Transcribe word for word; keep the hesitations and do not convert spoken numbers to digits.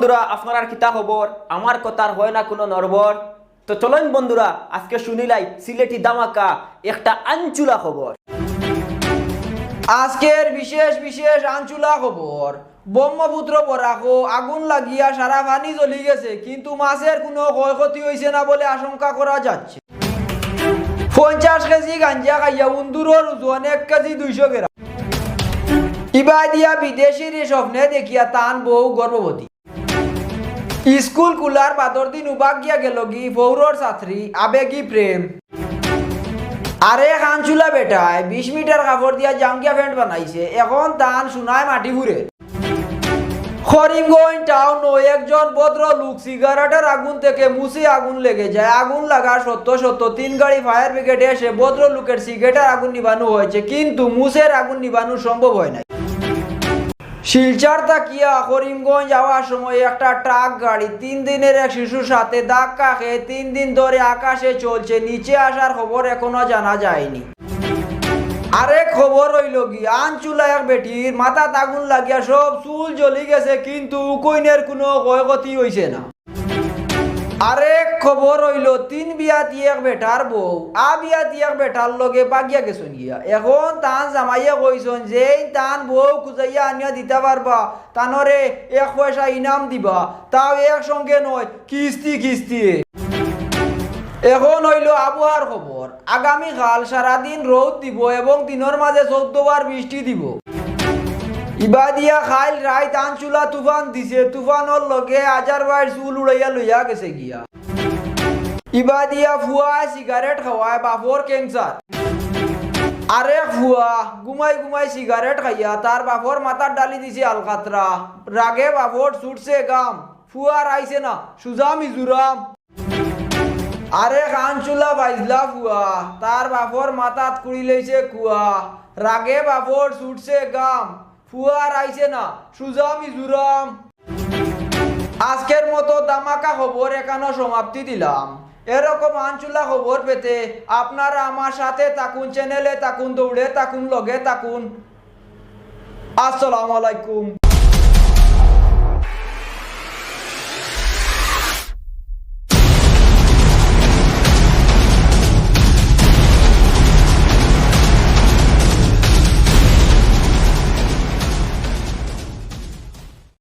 বন্ধুরা, আপনারার কিতা খবর? আমার কথার হয় না কোনো নড়বড়। তো চলইন বন্ধুরা, আজকে শুনিলাই সিলেটি ধামাকা একটা আনচুলা খবর। আজকের বিশেষ বিশেষ আনচুলা খবর। ব্রহ্মপুত্র বরাকো আগুন লাগিয়া সারা পানি জ্বলি গেছে, কিন্তু মাছের কোনো ক্ষয়ক্ষতি হইছে না বলে আশঙ্কা করা যাচ্ছে। পঞ্চাশ কেজি গাঞ্জা খাইয়া উন্দুরর ওজন এক কেজি দুইশো গ্রাম। ইবাদিয়া বিদেশির স্বপ্নে দেখিয়া তান বউ গর্ভবতী। স্কুল খুলার বাদর দিন উবাক গিয়া গেলগি ফৌরর ছাত্রী আবেগী প্রেম। আরে আনচুলা বেটায় বিশ মিটার কাপড় দিয়া জাঙ্গিয়া প্যান্ট বানাইছে, এখন তান সোনায় মাটি ফুরে। করিমগঞ্জ টাউনো একজন ভদ্রলোক সিগারেটের আগুন থেকে মুছে আগুন লেগে যায়। আগুন লাগা সত্য সত্য তিন গাড়ি ফায়ার ব্রিগেডে এসে ভদ্রলোকের সিগারেটের আগুন নিবানো হয়েছে, কিন্তু মুছের আগুন নিবানো সম্ভব হয় নাই। শিলচর থাকিয়া করিমগঞ্জ যাওয়ার সময় একটা ট্রাক গাড়ি তিন দিনের এক শিশুর সাথে ধাক্কা খেয়ে তিন দিন ধরে আকাশে চলছে, নিচে আসার খবর এখনো জানা যায়নি। আরেক খবর হইলগি, আনচুলা এক বেটির মাথাত আগুন লাগিয়া সব চুল জ্বলি গেছে, কিন্তু উকইনের কোনো ক্ষয়ক্ষতি হইছে না। আরেক খবর হইল, তিন বিয়াতি এক বেটার বউ আ বিয়াতি এক বেটার লগে বাগিয়া গেছইন গিয়া। এখন তান জামাইয়ে কইছইন যে তান বউ খুজাইয়া আনিয়া দিতা পারবা, তানরে এক পয়সা ইনাম দিবা, তাও একসঙ্গে নয়, কিস্তি কিস্তি। এখন হইল আবহাওয়ার খবর। আগামীকাল সারাদিন রৌদ দিব এবং দিনের মাঝে চৌদ্দ বার বৃষ্টি দিব। ইবাদিয়া খাইল রাইত আনচুলা তুফান দিছে, তুফানর লগে হাজার বাইর চুল উড়াইয়া লইয়া গেছে গিয়া। ইবাদিয়া ফুয়া সিগারেট খাওয়ায় বাফর ক্যান্সার। আরে ফুয়া ঘুমাই ঘুমাই সিগারেট খাইয়া তার বাফর মাথার ডালি দিছে আলকাতরা। রাগে বাফর ছুটছে গাম, ফুয়ার আইছে না, সুজা মিজুরাম। আরে আনচুলা বাইজলা ফুয়া, তার বাফর মাথাত কুড়ি লইছে কুয়া। রাগে বাফর ছুটছে গাম, ফুয়ার আইছে না, সুজা মিজুরাম। আজকের মতো ধামাকা খবর এখানো সমাপ্তি দিলাম। এরকম আনচুলা খবর পেতে আপনারা আমার সাথে থাকুন, চ্যানেলে থাকুন, দৌড়ে থাকুন, লগে থাকুন। আসসালামু আলাইকুম।